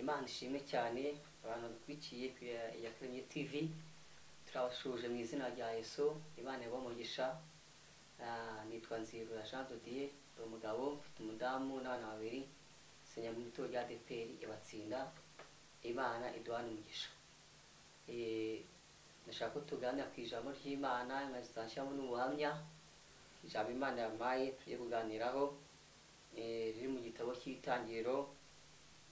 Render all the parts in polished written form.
Imana ishimwe cyane abantu dukurikiye ku Iyakaremye TV, turabashuje mu izina rya Yesu. Imana ibahe umugisha. Nitwa Nzirura Jean de Dieu, ndi umugabo, mfite umudamu n'abana babiri, nsengera mu itorero rya ADEPR Ibatsinda. Imana iduhane umugisha. Ndashaka ko tuganira ku ijambo ry'Imana, nkazashyiramo n'ubuhamya. Ijambo Imana yampaye tugiye kuganiraho riri mu gitabo cy'Itangiriro,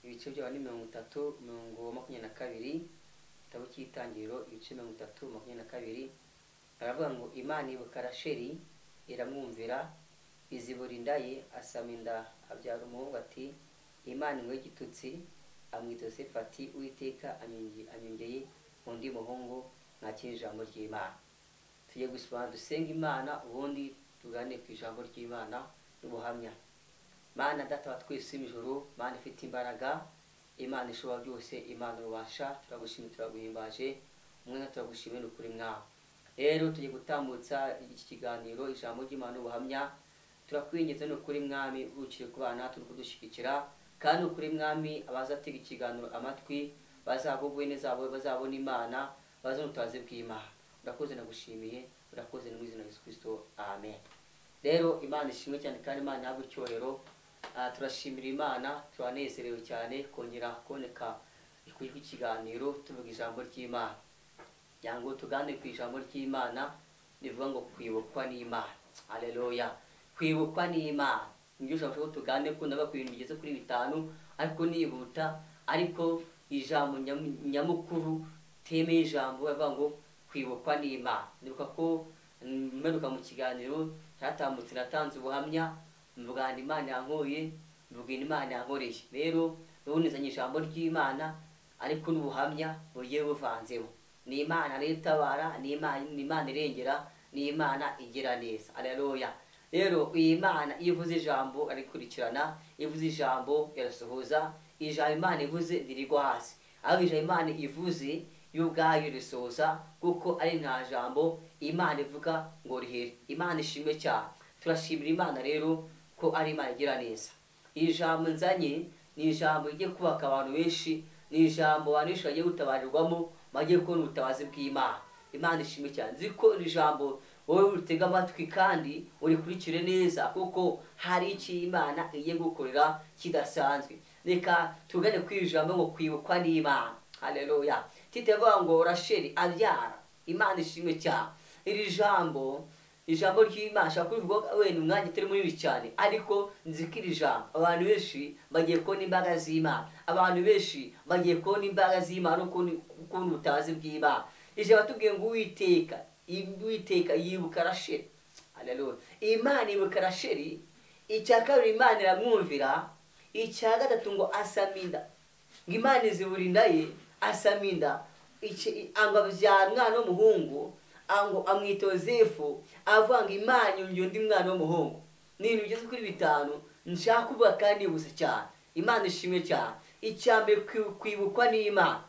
ibice byaba ni 30 22. Igitabo cy'Itangiriro ibice 30 22, aravuga ngo Imana ibuka Rasheli iramwumvira, izibura inda ye, asama inda abyara umuhungu, ati Imana inkuye igitutsi, amwita Yosefu, ati Uwiteka anyongeye undi muhungu. Nakira ijambo ry'Imana. Tugiye gusoma dusenga Imana, ubundi tuganire ku ijambo ry'Imana n'ubuhamya. Mana Data wa twese ijuru, Mana ifite imbaraga, Imana ishobora byose, Imana ubasha, turagushimye, turaguhimbaje, umwanya turagushimye n'ukuri mwawe. Rero tugiye gutambutsa iki kiganiro, ijambo ry'Imana n'ubuhamya. Turakwinginze n'ukuri Mwami, ukiri ku bana turi kudushyigikira, kandi ukuri Mwami abazatega ikiganiro amatwi bazagubwe neza, bazabona Imana, bazabona ubutabazi bw'Imana. Urakoze, nagushimiye, urakoze mu izina rya Yesu Kristo, amen. Rero Imana ishimwe cyane kandi Imana ihabwe icyubahiro. Turashimira Imana, turanezerewe cyane kongera kuboneka kuri iki kiganiro tuvuga ijambo ry'Imana. Ngo tuganire ku ijambo ry'Imana rivuga ngo kwibukwa n'Imana. Haleluya. Kwibukwa n'Imana. Nibyo jambo ko tuganire, ko ndaba ku bintu bigeze kuri 5, ariko nihuta, ariko ijambo nyamukuru teme y'ijambo bavuga ngo kwibukwa n'Imana. Nibuka ko mperuka mu kiganiro cyatambutse natanze ubuhamya, mvuga Imana yankoye, mvuga Imana yankoreye. Rero nubonezanye ijambo ry'Imana ariko n'ubuhamya bugiye buvanzemo. Ni Imana rero itabara, ni Imana irengera, ni Imana igira neza. Haleluya. Rero iyi Imana iyo ivuze ijambo arikurikirana, ivuze ijambo irasohoza, ijambo Imana ivuze ntirigwa hasi. Aho ijambo Imana ivuze yo ubwayo risohoza, kuko ari nta jambo Imana ivuga ngo rihere. Imana ishimwe cyane. Turashimira Imana rero ko ari Imana igira neza. Ijambo nzanye ni ijambo rigiye kubaka abantu benshi, ni ijambo abantu benshi bagiye gutabarirwamo, bagiye kubona ubutabazi bw'Imana. Imana ishimwe cyane. Nzi ko iri jambo wowe utega amatwi kandi urikurikire neza, kuko hari icyo Imana igiye gukorera kidasanzwe. Reka tugane ku ijambo ngo kwibukwa n'Imana. Haleluya. Titevuga ngo Rasheli abyara. Imana ishimwe cyane. Iri jambo, ijambo ry'Imana shaka kubivuga wenda umwanya utari munini cyane, ariko nzi ko iri jambo abantu benshi bagiye kubona imbaraga z'Imana, abantu benshi bagiye kubona imbaraga z'Imana, ukuntu ubutabazi bw'Imana. Ijambo batubwiye ngo Uwiteka, Uwiteka yibuka Rasheli. Haleluya. Imana ibuka Rasheli. Icya kabiri Imana iramwumvira. Icya gatatu ngo asama inda, ngo Imana izibura inda ye, asama inda, ngo abyara umwana w'umuhungu, ngo amwita Yosefu, avuga ngo Imana yongeye undi mwana w'umuhungu. Ni ibintu bigeze kuri 5 nshaka kuvuga kandi nibutse cyane. Imana ishimwe cyane. Icya mbere kwibukwa n'Imana.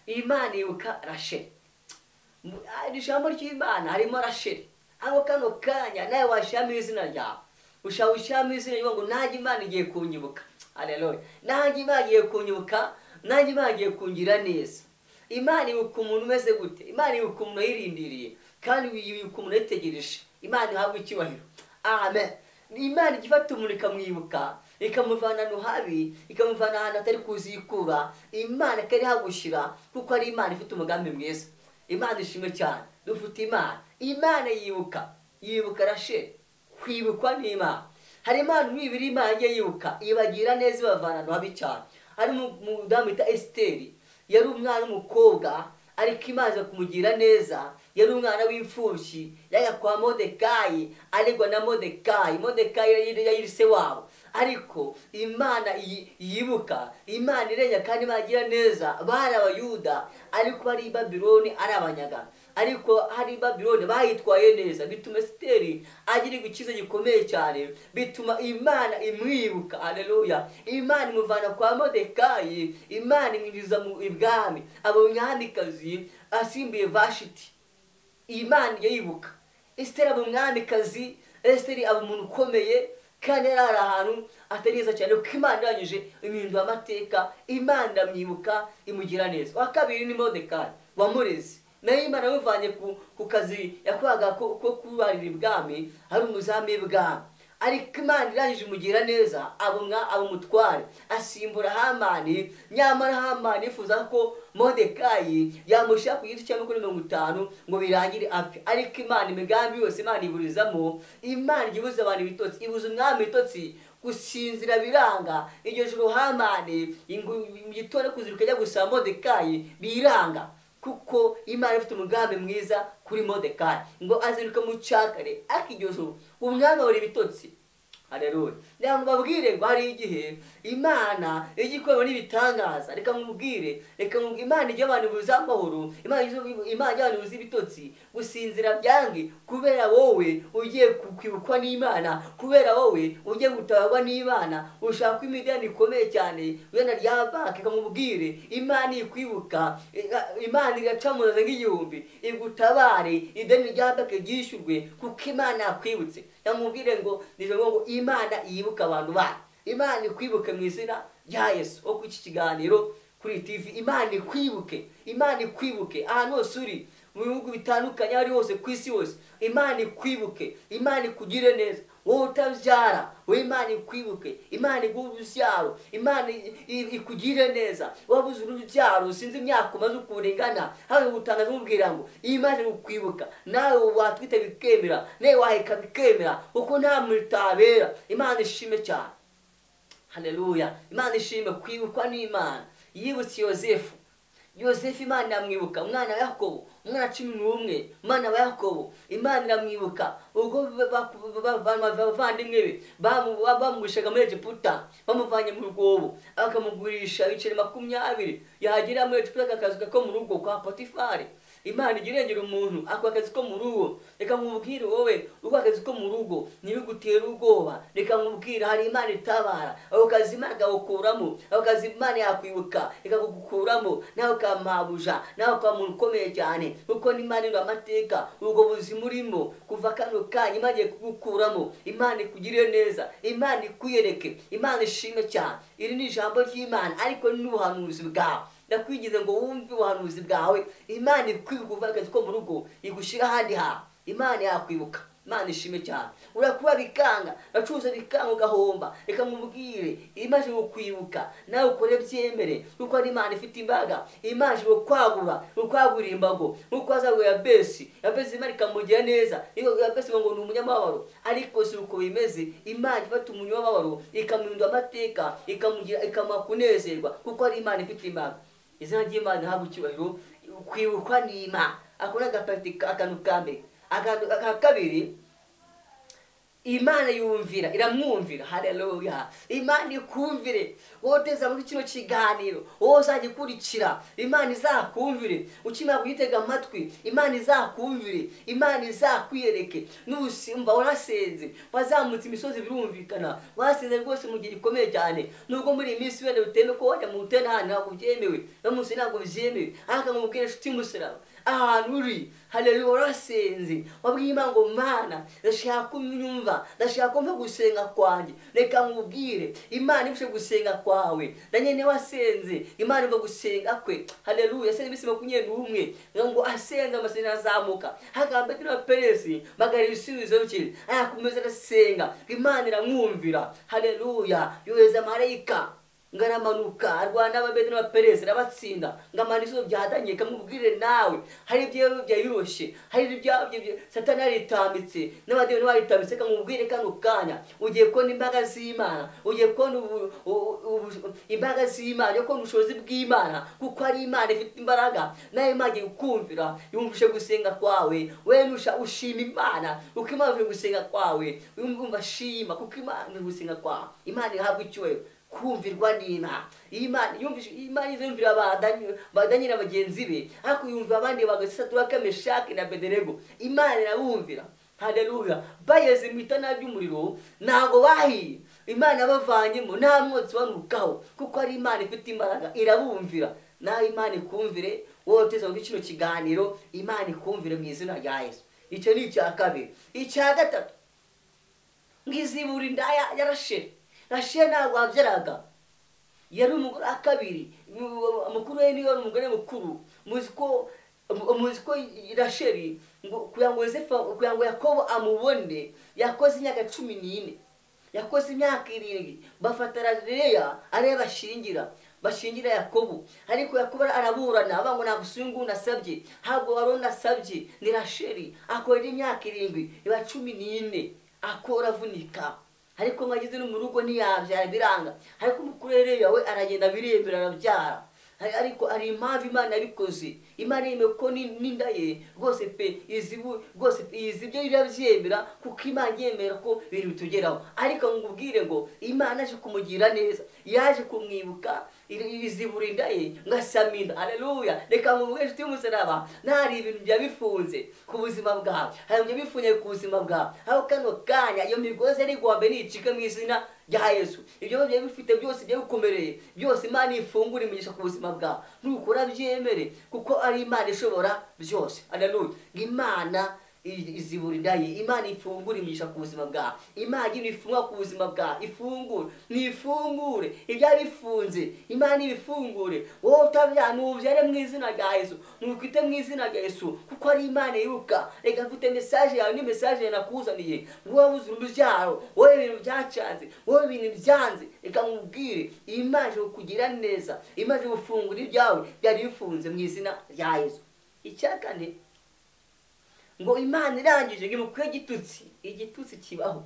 Imana ibuka Rasheli. Ijambo ry'Imana harimo Rasheli. Aho kano kanya nawe washyiramo izina ryawe, ushaka gushyiramo izina ryawe ngo nanjye Imana igiye kunyibuka. Haleluya. Nanjye Imana igiye kunyibuka, nanjye Imana igiye kungira neza. Imana ibuka umuntu umeze gute? Imana ibuka umuntu ayirindiriye, kandi ibuka umuntu ayitegereje. Imana ihabwe icyubahiro. Amen. Imana igifata umuntu ikamwibuka, ikamuvana ahantu habi, ikamuvana ahantu atari kuzikura. Imana ikari hagushyira, kuko ari Imana ifite umugambi mwiza. Imana ishimwe cyane. Dufite Imana. Imana yibuka, yibuka Rasheli. Kwibukwa n'Imana. Hari Imana mwibiri Imana igiye yibuka, ibagira neza, ibavana ahantu habi cyane. Hari umudamu wita Esiteri, yari umwana w'umukobwa, ariko Imana iza kumugira neza. Yari umwana w'imfubyi, yajya kwa Modekayi, aregwa na Modekayi. Modekayi yari se wabo, ariko Imana yibuka, Imana irenya kandi Imana igira neza. Bari Abayuda, ariko bari i Babiloni ari abanyaga, ariko hari Babiloni bayitwaye neza, bituma Esiteri agira igikizo gikomeye cyane, bituma Imana imwibuka. Haleluya. Imana imuvana kwa Modekayi, Imana imwinjiza mu ibwami, aba umwamikazi asimbuye Vashiti. Imana yibuka Esiteri aba umwamikazi, Esiteri aba umuntu ukomeye, Kandi yari ahantu atari heza cyane, kuko Imana irangije imihindura amateka, Imana iramwibuka imugira neza. Uwa kabiri ni Modekari wamureze, nayo Imana yamuvanye ku kazi yakoraga ko kubarira ibwami, ari umuzamu w'ibwami, ariko Imana irangije imugira neza, aba umutware, asimbura Hamani. Nyamara Hamani yifuza ko Modekayi yamushyira ku giti cya 50 ngo birangire apfe, ariko Imana imigambi yose Imana iburizamo. Imana ibuza abantu ibitotsi, ibuza umwami ibitotsi, gusinzira biranga. Iryo joro Hamani mu gitondo kuziruka ajya gusaba Modekayi biranga, kuko Imana ifite umugambi mwiza kuri Modekayi, ngo aziruke mu cyakare. Ariko iryo joro umwami abura ibitotsi. Haleluya. Reka mbabwire ngo hari igihe Imana ijya ikora n'ibitangaza. Reka nkubwire, reka nkubwire, Imana ijya abantu ibuza amahoro, Imana ijya abantu ibuza ibitotsi, gusinzira byange, kubera wowe ugiye kwibukwa n'Imana, kubera wowe ugiye gutabarwa n'Imana, ushaka imidani ikomeye cyane wenda rya banki. Reka nkubwire, Imana ikwibuka, Imana iraca mu nzira nk'igihumbi igutabare, ideni rya banki ryishyurwe, kuko Imana yakwibutse. Yamubwire ngo nijoro ngo Imana yibuka abantu bayo, Imana ikwibuke mu izina rya Yesu. Wo ku iki kiganiro kuri TV, Imana ikwibuke, Imana ikwibuke ahantu hose uri, mu bihugu bitandukanye, aho ari hose ku isi hose, Imana ikwibuke, Imana ikugire neza. Wowe utabyara, wowe Imana ikwibuke, Imana iguhe urubyaro, Imana ikugire neza. Wabuze urubyaro, sinzi imyaka umaze ukuntu ingana, hano gutangaza umubwira ngo Imana ikwibuka, nawe watwite bikemera, nawe waheka bikemera, kuko nta muntu utabera. Imana ishime cyane. Haleluya. Imana ishime kwibukwa n'Imana. Yibutse Yozefu. Yozefu Imana iramwibuka, umwana wa Yakobo, umwana 11, umwana wa Yakobo, Imana iramwibuka. Ubwo abavandimwe be bamugurishaga muri Egiputa, bamuvanye mu rwobo, bakamugurisha ibiceri 20, yagera muri Egiputa akazi ko mu rugo kwa Potifari. Imana ijya irengera umuntu akora akazi ko mu rugo. Reka nkubwire wowe ukora akazi ko mu rugo ntibigutere ubwoba. Reka nkubwire, hari Imana itabara. Ako kazi Imana ikagukuramo, ako kazi Imana yakwibuka ikagukuramo, nawe ukamabuja, nawe ukaba umuntu ukomeye cyane, kuko n'Imana irura amateka. Ubwo buzima urimo kuva kano kanya Imana igiye kugukuramo, Imana ikugirire neza, Imana ikwiyereke, Imana ishimwe cyane. Iri ni ijambo ry'Imana, ariko ni n'ubuhanuzi bwawe. Ndakwinginze ngo wumve ubuhanuzi bwawe. Imana ikwibuka uva akazi ko mu rugo igushyira ahandi hantu. Imana yakwibuka. Imana ishime cyane. Urakuba bikanga, uracuruza bikanga ugahomba. Reka nkubwire, imaze kukwibuka nawe ukore byemere, kuko ari Imana ifite imbaraga. Imana ije kukwagura, kukwagurira imbago, nkuko wazaguye Yabesi. Yabesi Imana ikamugira neza. Yabesi ngo ni umunyamababaro, ariko si uko bimeze. Imana ifata umunyamababaro ikamuhindura amateka, ikamugira, ikamuha kunezerwa, kuko ari Imana ifite imbaraga. Izina ry'Imana rihabwe icyubahiro. Kwibukwa n'Imana, ako ni agapati, akantu ka mbere. Akantu ka kabiri, Imana yumvira, iramwumvira. Haleluya. Imana ikumvire. Wowe uteze amatwi kino kiganiro, wowe uzagikurikira, Imana izakumvire. Ukimara kugitega amatwi, Imana izakumvire, Imana izakwiyereke. Nusimba warasenze, wazamutse imisozi birumvikana, wasenze rwose mu gihe gikomeye cyane. Nubwo muri iyi minsi wenda bitemewe ko wajya mu butene, ahantu ntabwo byemewe, no munsi ntabwo byemewe, ariko nkubwire inshuti y'umusaraba, ahantu uri, haleluya, warasenze, wabwiye Imana ngo Mana, ndashaka ko unyumva, ndashaka ko mva gusenga kwanjye. Reka nkubwire, Imana ifashe gusenga kwawe. Na nyene wasenze, Imana iva gusenga kwe. Haleluya, yasenze iminsi 21, ngo asenga amasenga azamuka. Hagamba na Peresi, magara ibisubizo bye, ayakomeza arasenga, Imana iramwumvira. Haleluya, yohereza marayika ngaramanuka arwana n'Abamedi n'Abaperesi arabatsinda, ngamana ibibazo byadanye. Kamubwire nawe, hari ibyo byayiroshe, hari ibyo Satani yaritambitse n'abademoni baritambitse. Kamubwire kano kanya, ugiye kubona imbaraga z'Imana, ugiye kubona imbaraga z'Imana, ugiye kubona ubushobozi bw'Imana, kuko ari Imana ifite imbaraga. Nawe Imana igiye kukumvira, yumvishe gusenga kwawe. Wewe nusha ushima Imana, kuko Imana ivuye gusenga kwawe. Wumva shima, kuko Imana ivuye gusenga kwawe. Imana ihabwa icyubahiro. Kumvirwa n'Imana. Imana yumvishe, Imana izumvira Badanyeli na bagenzi be, ariko yumva abandi bagasatura Meshaki na Abedenego. Imana irabumvira. Haleluya. Bageze mu itana ry'umuriro ntabwo bahiye, Imana yabavanyemo nta mwotsi wanukaho, kuko ari Imana ifite imbaraga, irabumvira. Nawe Imana ikumvire, wowe uteze amatwi kino kiganiro, Imana ikumvire mu izina rya Yesu. Icyo ni icya kabiri. Icya gatatu, Ngizibura inda ya Rasheli. Rasheli ntabwo wabyaraga, yari umugore wa kabiri, mukuru we niyo umugore mukuru. Muzi ko Rasheli ngo kugira ngo Yosefu, kugira ngo Yakobo amubone, yakoze imyaka 14, yakoze imyaka 7. Bafata Leya ariyo bashingira Yakobo, ariko Yakobo araburana avuga ngo ntabwo uyu nasabye, ntabwo wari unasabye, ni Rasheli. Akora imyaka 7 iba 14, akora avunika, ariko mwageze no mu rugo ntiyabyara biranga. Ariko mukuru Leya we aragenda biremera arabyara. Ariko ari impamvu Imana yabikoze. Imana yemeye ko n'inda ye rwose pe izibu rwose izibyo irabyemera, kuko Imana yemera ko ibintu bitugeraho. Ariko ngubwire ngo Imana aje kumugira neza, yaje kumwibuka, izibura inda ye ngasama inda. Haleluya! Reka muvuge inshuti y'umusaraba, ntari ibintu byabifunze ku buzima bwawe, hari ibyo bifunye ku buzima bwawe. Aho kano kanya iyo migozi ari guhambe nicike mu izina rya Yesu. Ibyo byo bifite byose byo bikumereye byose, Imana ifungura imigisha ku buzima bwawe, nukora byemere, kuko ari Imana ishobora byose. Haleluya! Imana izibura inda ye, Imana ifungura imigisha ku buzima bwawe, Imana ifunga ku buzima bwawe, ifungure, nifungure ibya bifunze, Imana ibifungure. Wowe utabyara nubyare mu izina rya Yesu, nukwite mu izina rya Yesu, kuko ari Imana yibuka. Reka mfite message yawe, ni message nakuzaniye, ngo wabuze urubyaro, wowe ibintu byacanze, wowe ibintu byanze. Reka nkubwire, Imana ije kukugira neza, Imana ije gufungura ibyawe byari bifunze mu izina rya Yesu. Icya kane, ngo Imana irangije ngo imukure igitutsi. Igitutsi kibaho,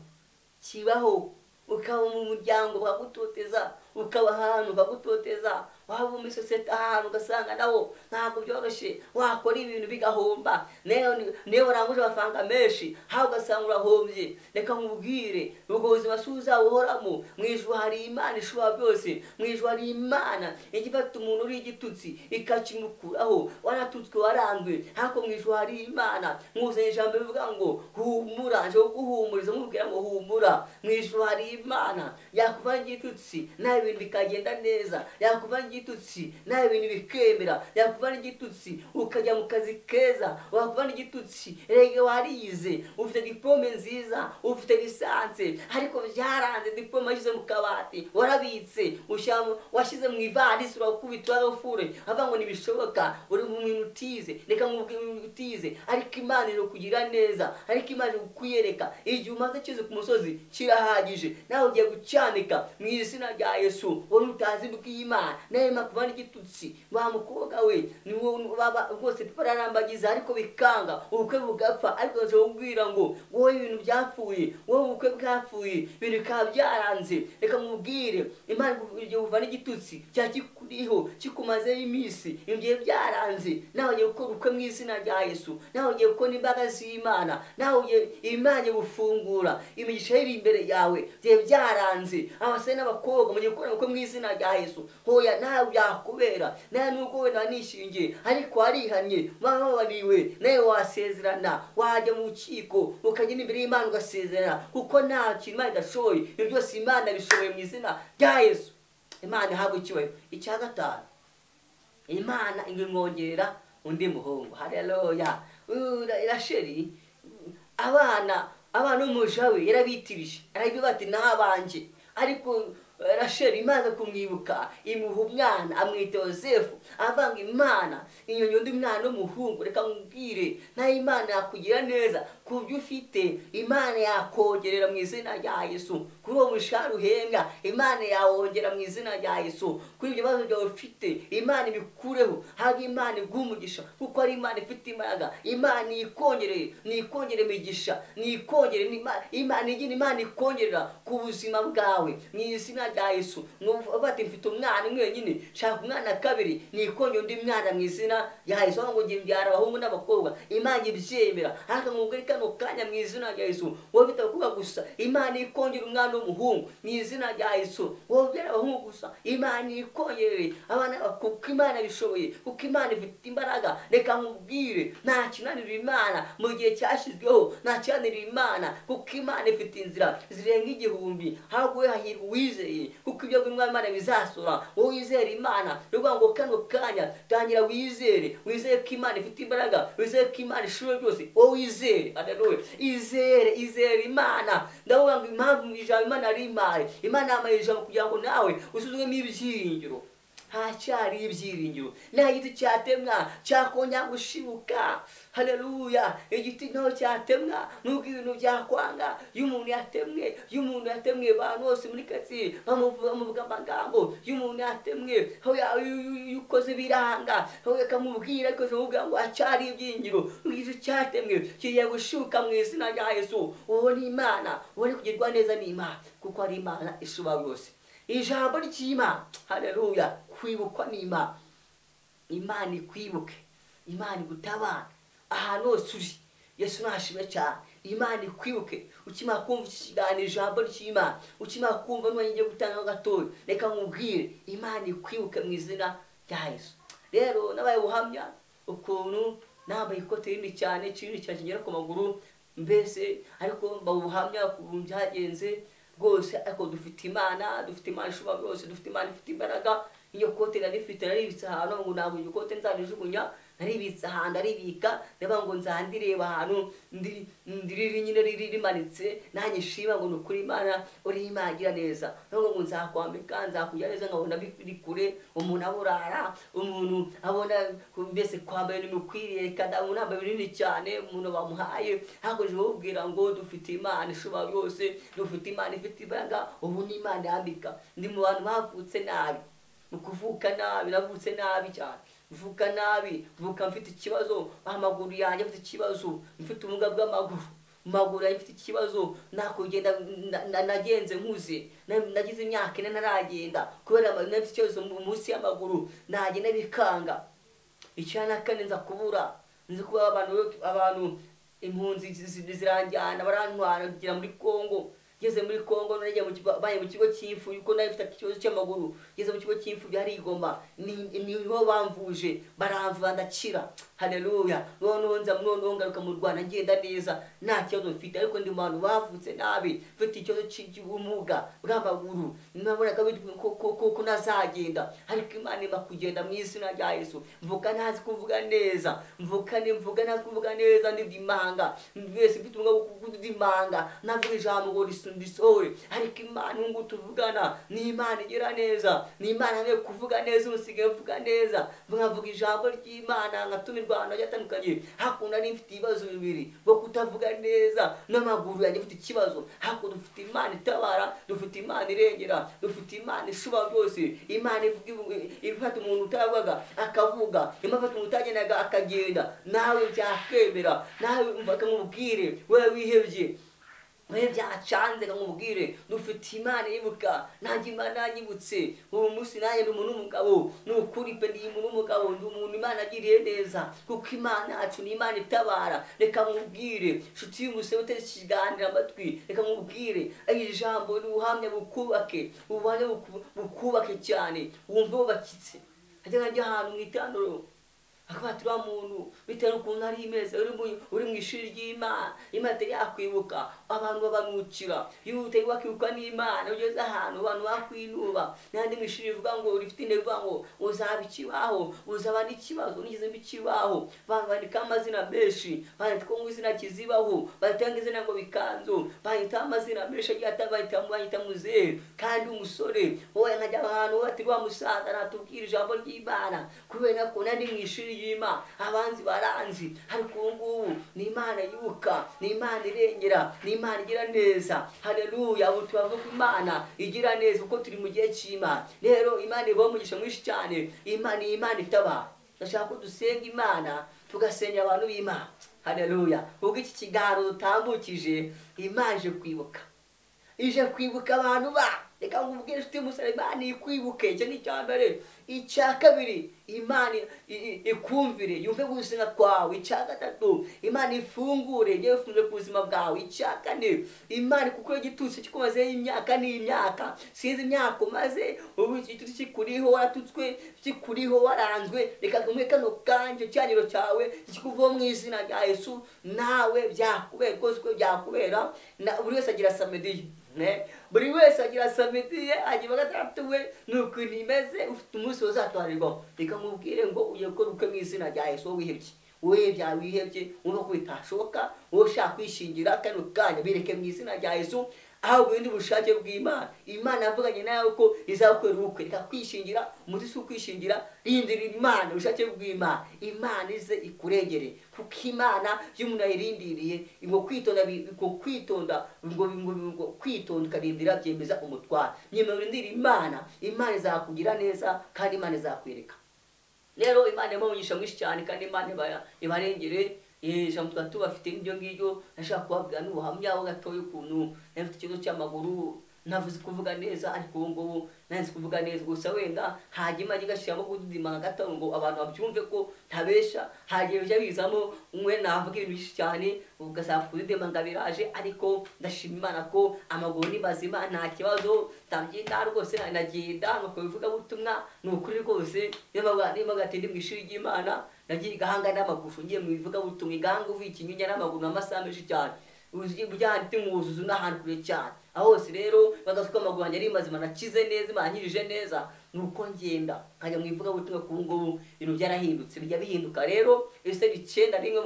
kibaho. Ukaba mu muryango bakagutoteza, ukaba ahantu bakagutoteza, waba muri sosiyete ahantu ugasanga nawo ntabwo byoroshye, wakora ibintu bigahomba, niyo waranguje amafaranga menshi hawe ugasanga urahombye. Reka nkubwire, ubwo buzima si uzabuhoramo. Mu ijuru hari Imana ishobora byose, mu ijuru hari Imana ijya ifata umuntu uri igitutsi ikakimukuraho. Waratutswe, waranzwe, ariko mu ijuru hari Imana. Nkuzanye ijambo rivuga ngo humura, nje kuguhumuriza nkubwira ngo humura. Mu ijuru hari Imana yakuvana igitutsi nawe ibintu bikagenda neza, yakuvana igitutsi nawe ibintu bikemera, yakuvana igitutsi ukajya mu kazi keza, wakuvana igitutsi rege warize, ufite diplome nziza, ufite lisanse, ariko byaranze, diplome washyize mu kabati, warabitse, washyize mu ivarisi, urakubita urafure, avuga ngo ntibishoboka, uri mu bintu utize. Reka nkubwire ibintu utize, ariko Imana iri kugira neza, ariko Imana iri kukwereka igihe umaze kize ku musozi kirahagije, nawe ugiye gucyanika mu izina rya Yesu. Wowe utazi bw'Imana, nawe makuvana igitutsi, wa mukobwa we ni baba rwose bararambagiza ariko bikanga, ubukwe bugapfa. Ariko nje kubwira ngo wowe ibintu byapfuye, wowe ubukwe bwapfuye, ibintu bikaba byaranze. Reka mubwire, Imana igiye kuvana igitutsi cyakikuriho kikumazeho iminsi, ibyo byaranze, nawe ugiye gukora ubukwe mu izina rya Yesu, nawe ugiye gukora imbaraga z'Imana, nawe ugiye Imana gufungura imigisha iri imbere yawe byaranze. Abasore n'abakobwa mugiye gukora ubukwe mu izina rya Yesu. Hoya nawe byakubera, nawe nubwo wenda nishingiye ariko warihanye, wababariwe, nawe wasezerana, wajya mu rukiko ukajya imbere y'Imana ugasezerana, kuko nta kintu Imana idashoboye. Ibyo byose Imana bishoboye mu izina rya Yesu. Imana ihabwe icyubahiro. Icya gatanu, Imana imwongerera undi muhungu. Haleluya! Rasheli abana n'umuja we yarabitirije, arabibwira ati nabanje. Ariko Rasheli imaze kumwibuka imuha umwana, amwita Yosefu, avanga Imana inyonyo undi mwana w'umuhungu. Reka nkubwire, nayo Imana yakugira neza ku byo ufite, Imana yakongerera mu izina rya Yesu. Kuri uwo mushahara uhembwa, Imana yawongera mu izina rya Yesu. Kuri ibyo bibazo byawe ufite, Imana ibikureho, habe Imana iguhe umugisha, kuko ari Imana ifite imbaraga. Imana ikongerere, nikongere imigisha, nikongere Imana igina, Imana ikongerera ku buzima bwawe mu izina rya Yesu. Bati mfite umwana umwe wenyine, shaka umwana kabiri, nikongere undi mwana mu izina rya Yesu. Ngo ngiye mbyara abahungu n'abakobwa, Imana ibyemera. Ariko nkubwire kano kanya mu izina rya Yesu, wowe ufite abakobwa gusa, Imana ikongera umwana w'umuhungu mu izina rya Yesu. Wowe ubyara abahungu gusa, Imana ikongerere abana, kuko Imana bishoboye, kuko Imana ifite imbaraga. Reka nkubwire, nta kinanira Imana mu gihe cyashyizweho, nta kinanira Imana, kuko Imana ifite inzira zirenga 1000. Ahubwo hahirwa uwizeye, kuko ibyo Imana bizasura. Wowe wizere Imana, ruvuga ngo kano kanya tangira wizere, wizere ko Imana ifite imbaraga, wizere ko Imana ishoboye byose, wowe wizere. Haleluya. Izere, izere Imana. Ndavuga ngo impamvu ijambo Imana ari imari, Imana yamaye ijambo kugira ngo nawe usuzumemo ibyiringiro. Hacyari ibyiringiro, nta giti cyatemwa cyakongera gushibuka. Haleluya. Igiti nto cyatemwa nubwo ibintu byakwanga. Iyo umuntu yatemwe, iyo umuntu yatemwe abantu bose muri karitsiye bamuvuga amagambo. Iyo umuntu yatemwe, iyo ukoze biranga, akamubwira, ariko akamubwira ngo hacyari ibyiringiro. Igiti cyatemwe kigiye gushibuka mu izina rya Yesu. Uwo ni Imana, ubone kugirwa neza n'Imana, kuko ari Imana ishobora byose. Ijambo ry'Imana, haleluya, kwibukwa n'Imana. Imana ikwibuke, Imana igutabara ahantu hose uri. Yesu nashimwe cyane. Imana ikwibuke. Ukimara kumva iki kiganiro, ijambo ry'Imana, ukimara kumva n'umwanya ugiye gutanga gatoya, reka nkubwire, Imana ikwibuke mu izina rya Yesu. Rero nabaye ubuhamya ukuntu nambaye ikote rinini cyane, kinini cyane kigera ku maguru mbese, ariko mba ubuhamya ukuntu byagenze rwose. Ariko dufite Imana, dufite Imana ishobora byose, dufite Imana ifite imbaraga. Iyo kote narifite naribitse ahantu, ngo ntabwo iyo kote nzarijugunya, naribitse ahantu, aribika, ndavuga ngo nzandireba ahantu ndiri nyine riri rimanitse, nanjye nshima ngo ni ukuri Imana uri Imana igira neza. Ndavuga ngo nzakwambika, nzakugira neza, nkabona biri kure, umuntu aburara, umuntu abona mbese kwambara ibintu bimukwiriye, kandi umuntu yambaye binini cyane, umuntu bamuhaye. Hakomeje kubabwira ngo dufite Imana ishobora byose, dufite Imana ifite imbaraga, ubu ni Imana yambika. Ndi mu bantu bavutse nabi, mu kuvuka nabi, navutse nabi cyane, mvuka nabi, mvuka mfite ikibazo, amaguru yanjye afite ikibazo, mfite ubumuga bw'amaguru, amaguru yanjye afite ikibazo, nakugenda nagenze nkuze, nagize imyaka ine ntaragenda kubera nafite ikibazo munsi y'amaguru, nagenda bikanga. 94 nza kubura, nzi kuba abantu impunzi ziranjyana, barantwara kugera muri Kongo. Ngeze muri Kongo nagiye baye mu kigo cy'imfubyi, kuko nari mfite ikibazo cy'amaguru. Ngeze mu kigo cy'imfubyi hari i Goma, niho bamvuje, baramvura ndakira. Haleluya. Noneho nza, noneho ngaruka mu Rwanda ngenda neza, nta kibazo mfite, ariko ndi mu bantu bavutse nabi, mfite ikibazo cy'ubumuga bw'amaguru. Nabonaga ko nazagenda, ariko Imana impa kugenda mu izina rya Yesu. Mvuka ntazi kuvuga neza, mvuka mvuga ntazi kuvuga neza, ndidimanga mbese mfite ubumuga bwo kudimanga, navuga ijambo ngo risohore. Ariko Imana ngo tuvugana ni Imana igira neza, ni Imana ngiye kuvuga neza, usigaye mvuga neza, nkavuga ijambo ry'Imana, nkatumirwa ahantu hagiye hatandukanye. Hakuno nari mfite ibibazo bibiri, bwo kutavuga neza n'amaguru yanjye afite ikibazo. Hakuno dufite Imana itabara, dufite Imana irengera, dufite Imana ishobora byose. Imana ivuga, ifata umuntu utavugaga akavuga, ifata umuntu utagendaga akagenda. Nawe byakwemera, nawe umva akamubwire, wewe wihebye, wewe byacanze, nkamubwire dufite Imana yibuka. Nanjye Imana yanyibutse uwo munsi, nanjye ndi umuntu w'umugabo, ni ukuri pe, ndi umuntu w'umugabo, ndi umuntu Imana agiriye neza, kuko Imana yacu ni Imana itabara. Reka nkubwire nshuti y'umusore uteze ikiganiro amatwi, reka nkubwire iri jambo ni ubuhamya bukubake, ubuhamya bukubake cyane, wumve wubakitse. Hajya nkajya ahantu mu iteraniro, akavuga ati uriya muntu bitewe n'ukuntu ari imeze, uri mu ishuri ry'Imana, Imana itari yakwibuka, abantu babanukira. Iyo utari wakwibuka n'Imana, ugeze ahantu abantu bakwinuba. N'andi mu ishuri rivuga ngo rifite intego ivuga ngo uzaba ikibaho, uzaba n'ikibazo, nigeze mba ikibaho. Abantu bandika amazina menshi, bandika ngo izina Kizibaho, bandika ngo izina ngo Bikanzu, bandika amazina menshi agiye atandukanye, bandika muzehe kandi umusore. Wowe nkajya ahantu bati wa musaza natubwira ijambo ry'Imana, kubera ko nari mu ishuri ry'Imana, abanzi baranzi, ariko ubu ngubu ni Imana yibuka, ni Imana irengera, ni Imana igira neza. Haleluya. Ubu turavuga Imana igira neza kuko turi mu gihe cy'Imana. Rero Imana ibaha umugisha mwinshi cyane. Imana ni Imana itabara. Ndashaka ko dusenga Imana, tugasengera abantu b'Imana. Haleluya. Ubwo iki kiganiro dutambukije, Imana ije kwibuka, ije kwibuka abantu ba. Reka nkubwire inshuti y'umusore, Imana ikwibuke. Icyo ni icya mbere. Icya kabiri, Imana ikumvire, yumve gusenga kwawe. Icya gatatu, Imana ifungure, igiye ifunze ku buzima bwawe. Icya kane, Imana kuko igitutsi kikumazeho imyaka n'imyaka, sinzi imyaka umaze, ubu igitutsi kikuriho, waratutswe, kikuriho, waranzwe. Reka kumwe kano kanje ikiganiro cyawe kikuvaho mu izina rya Yesu, nawe byakubera rwose uko byakubera. Buri wese agira samediye. Buri wese agira samediye, agira gatandatu we, ni ukuntu imeze, ufite umunsi uzatwarirwaho. Reka nkubwire ngo ugiye gukora ubukwe mu izina rya Yesu, wowe wihebye. Wowe byawihebye wumva ko bitashoboka, wowe ushaka kwishingira kano kanya, bireke mu izina rya Yesu. Aho ubundi bushake bw'Imana, Imana yavuganye nawe ko izakorera ubukwe. Reka kwishingira, umuti si ukwishingira, rindira Imana, ubushake bw'Imana, Imana ize ikurengere. Kuko Imana iyo umuntu ayirindiriye, ngo kwitonda, ngo kwitonda, ngo kwitonda ukarindira byemeza umutwaro. Nyuma urindira Imana, Imana izakugira neza kandi Imana izakwereka. Rero Imana ibamugisha mwinshi cyane kandi Imana ibarengere. Ijambo twari tubafite n'ibyo ngibyo, nashaka kubabwira n'ubuhamya ho gatoya ukuntu nari mfite ikibazo cy'amaguru, ntavuze kuvuga neza, ariko ubu ngubu nari kuvuga neza. Gusa wenda hajya imajya igashyiramo kudidimanga gato ngo abantu babyumve ko ntabesha, hagiye bijya bizamo umwe navuga ibintu byinshi cyane ugasanga kudidimanga biraje, ariko ndashima Imana ko amaguru ni mazima, nta kibazo, ndabyita rwose, ndagenda nkakora ivugabutumwa, ni ukuri rwose. Niyo mpamvu ndi mu ishuri ry'Imana, nagiye igahanga n'amaguru, ngiye mu ivugabutumwa, igahanga uvuye ikinyinya n'amaguru amasaha menshi cyane, ujyana mwuzuzo n'ahantu kure cyane. Aho hose rero bagasuka amaguru yanjye ari mazima, nakize neza, Imana yankijije neza, nuko ngenda nkajya mu ivugabutumwa. Ku ngubu ibintu byarahindutse, bijya bihinduka. Rero ese 9 rimwe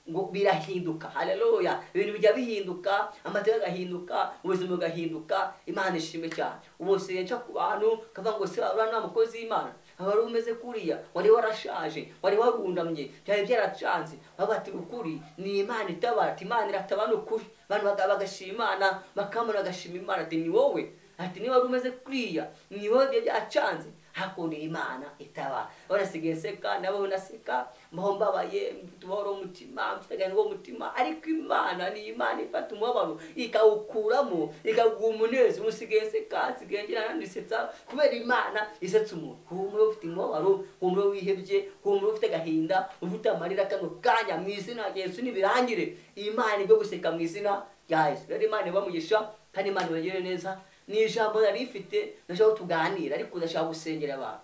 ngo birahinduka. Haleluya, ibintu bijya bihinduka, amateka agahinduka, ubuzima bugahinduka. Imana ishimwe cyane. Ubu se nca ku bantu kavuga ngo se uriya ni umukozi w'Imana, wari umeze kuriya, wari warashaje, wari warundamye, byari byaracanze. Baba bati ukuri ni Imana itabara, ati Imana iratabara ukuri. Abantu bagashima Imana, bakamura bagashima Imana, ati ni wowe, ati niba wari umeze kuriya, ni wowe ibyo byacanze. Hakundi Imana itabara. Barasigaye seka, nabo naseka, mbaho mbabaye, mfite umubabaro w'umutima, mfite agahinda k'umutima, ariko Imana ni Imana ifata umubabaro ikawukuramo, ikaguha umunezero. Usigaye seka, nsigaye ngira nandisetsa kubera Imana isetsa umuntu. Humura ufite umubabaro, humura wihebye, humura ufite agahinda, ufite amarira kano kanya, mu izina rya Yesu nibirangire. Imana igwe guseka mu izina rya Yesu. Rero Imana ibamugisha kandi Imana ibagirire neza. Ni ijambo nari mfite, ndashaka tuganira, ariko ndashaka gusengera abantu.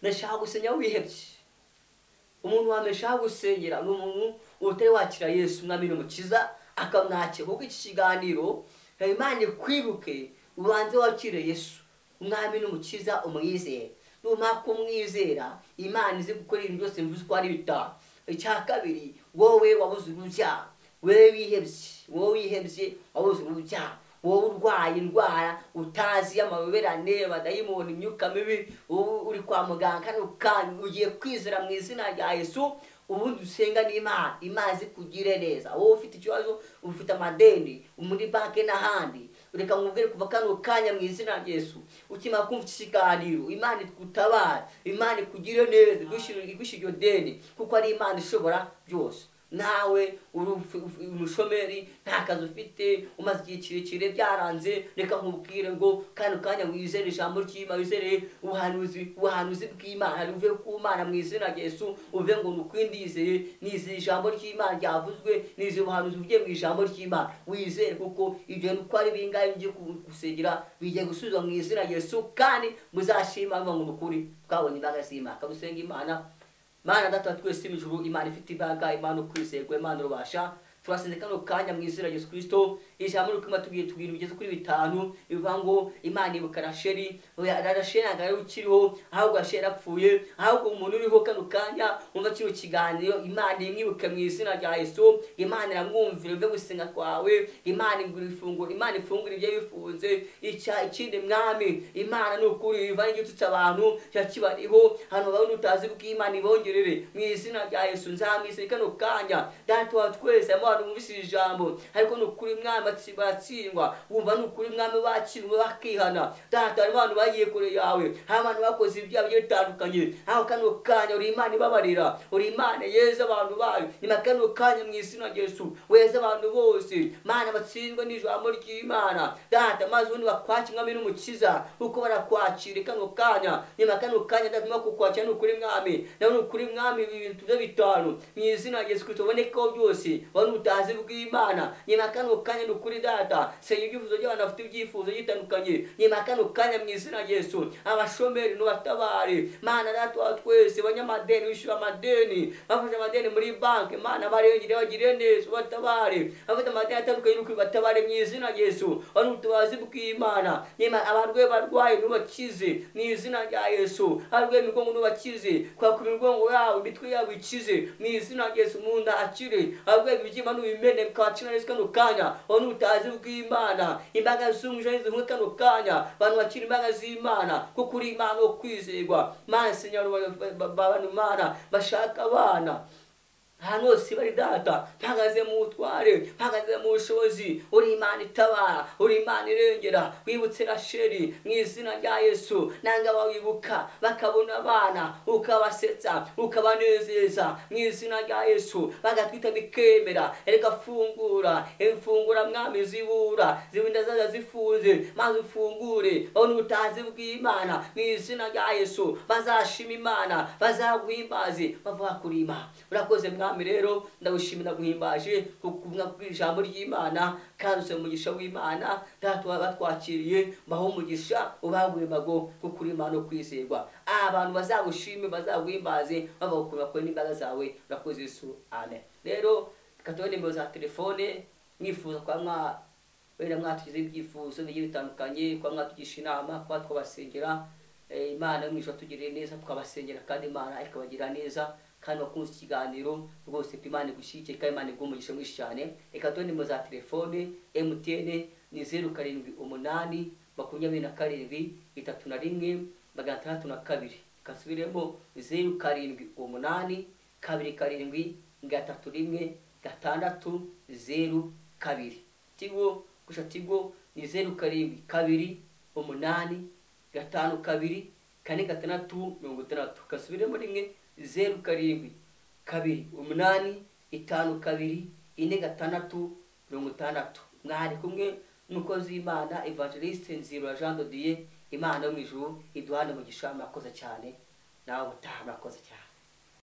Ndashaka gusengera wihebye. Umuntu wa mbere ashaka gusengera ni umuntu utari wakira Yesu Umwami n'Umukiza akamwakira. Kuko iki kiganiro Imana ikwibuke, ubanze wakire Yesu Umwami n'Umukiza, umwizere. Numara kumwizera, Imana izi gukora ibintu byose mvuze ko ari bitanu. Icya kabiri, wowe wabuze urubyaro, wowe wihebye, wowe wihebye wabuze urubyaro, wowe urwaye indwara utazi y'amayoberane, abadayimoni, imyuka mibi, wowe uri kwa muganga kandi ugiye kwizera mu izina rya Yesu, ubundi usenga n'Imana, Imana izikugire neza. Wowe ufite ikibazo, ufite amadeni muri banki n'ahandi, reka nkubwire kuva kano kanya mu izina rya Yesu, ukimara kumva iki kiganiro, Imana ikutabare, Imana ikugire neza, igushyire iryo deni, kuko ari Imana ishobora byose. Nawe uri umushomeri, nta kazi ufite, umaze igihe kirekire byaranze, reka nkubwire ngo kano kanya wizere ijambo ry'Imana, wizere ubuhanuzi bw'Imana, uve ku Mana mu izina rya Yesu, uve ngo nukwindizeye, nizeye ijambo ry'Imana ryavuzwe, nizeye ubuhanuzi buvuye mu ijambo ry'Imana, wizere kuko ibyo uko ari bingahe bigiye gusengera bigiye gusubizwa mu izina rya Yesu, kandi muzashima bivuga ngo nukuri twabonye imbaraga z'Imana. Kadusenga Imana. Mana Data twese mu ijuru, Imana ifite imbaraga, Imana ukwizerwa, Imana urubasha, turasenze kano kanya mu izina rya Yesu Kristo. Ijambo rikuma tubwiye tubwira bigeze kuri 5, bivuga ngo Imana ibuka Rasheli. Oya, Rasheli ntabwo ari ukiriho, ahubwo Rasheli yarapfuye, ahubwo umuntu uriho kano kanya umva kino kiganiro, Imana imwibuke mu izina rya Yesu. Imana iramwumvira ibyo gusenga kwawe, Imana igura ifunguro, Imana ifungura ibyo bifunze. Icya ikindi Mwami, Imana ni ukuri ivana igitutsi abantu cyakibariho, hano babona utazi bw'Imana ibongerere mu izina rya Yesu. Nzamwise kano kanya Data wa twese, abantu bumvise ijambo, ariko ni ukuri Mwami batsindwa, wumva ni ukuri Mwami bakirwa bakihana. Data, hari abantu bagiye kure yawe, hari abantu bakoze ibyaha bigiye bitandukanye, aho kano kanya uri Imana ibabarira, uri Imana yeza abantu bayo. Nyuma kano kanya mu izina rya Yesu weza abantu bose, Mana batsindwe n'ijambo ry'Imana. Data, maze ubundi bakwakira Mwami n'Umukiza, kuko barakwakira kano kanya. Nyuma kano kanya Data, kukwakira ni ukuri Mwami, nawe ni ukuri Mwami, ibintu byo 5 mu izina rya Yesu Kristo ubonekaho byose, wari utazi bw'Imana. Nyuma kano kanya ni Nukuri data, senya ibyifuzo by'abantu bafite ibyifuzo bitandukanye. Nyuma kano kanya mu izina rya Yesu, abashomeri nubatabare. Mana data wa twese, abanyamadeni wishyura amadeni, bafashe amadeni muri banki, Mana barengere bagire neza, ubatabare. Abafite amadeni atandukanye nukuri batabare mu izina rya Yesu. Bari ubutabazi bw'Imana. Nyuma abarwayi barwaye nubakize mu izina rya Yesu. Abarwaye imigongo nubakize, kwakura imigongo yabo, imitwe yabo ikize mu izina rya Yesu, mu nda akire. Abarwaye ibibyimba n'ubimene bikabakira neza kano kanya. Bari ubutabazi bw'Imana. Imbaga z'umwijima zihunga kano kanya. Abantu bakira imbaga z'Imana, kuko uri Imana yo kwizerwa. Mana senyera abantu, Mana bashaka abana ahantu hose bari data, mpagaze mu butware, mpagaze mu bushobozi. Uri Imana itabara, uri Imana irengera. Wibutse Rasheli mu izina rya Yesu, nanga bawibuka bakabona abana, ukabasetsa ukabanezeza mu izina rya Yesu, bagatwita bikemera. Erega fungura imfungura mwami, zibura zibinda zaza zifunze, maze ufungure babone ubutazi bw'Imana mu izina rya Yesu. Bazashima Imana, bazaguhimbaze bavuga kuri Imana. Urakoze mwami, rero ndagushimira guhimbaje kukumwa kw'ijambo ry'Imana, kandi usaba umugisha w'Imana. Data batwakiriye, mbaho umugisha ubaguhimbago, kuko uri Imana yo kwizerwa. Abantu bazagushime, bazaguhimbaze bavuga kuri n'imbaraga zawe. Urakoze Yesu, amen. Rero reka tubone nimero za telefone, mwifuza kwa mwa wenda mwatugize ibyifuzo bigiye bitandukanye, kwa mwatugisha inama, kwa twabasengera. Imana yo mu ijuru yatugiriye neza, twabasengera kandi Imana ikabagira neza. Kandi wakunze ikiganiro rwose, Imana igushyigikire kandi Imana iguhe umugisha mwinshi cyane. Reka tubone nimero za telefone. MTN ni 078 27 31 602. Reka nsubiremo, 078 27 31 602. Tigo gusa, Tigo ni 072 8 5 2 4 6 60. Kasubiremo rimwe, 0 7 2 8 5 2 4 6 60. Mwari kumwe n'umukozi w'Imana Evangeliste Nzirora Jean de Dieu. Imana yo mu ijuru iduhane umugisha. Murakoze cyane, nawe utaha. Murakoze cyane.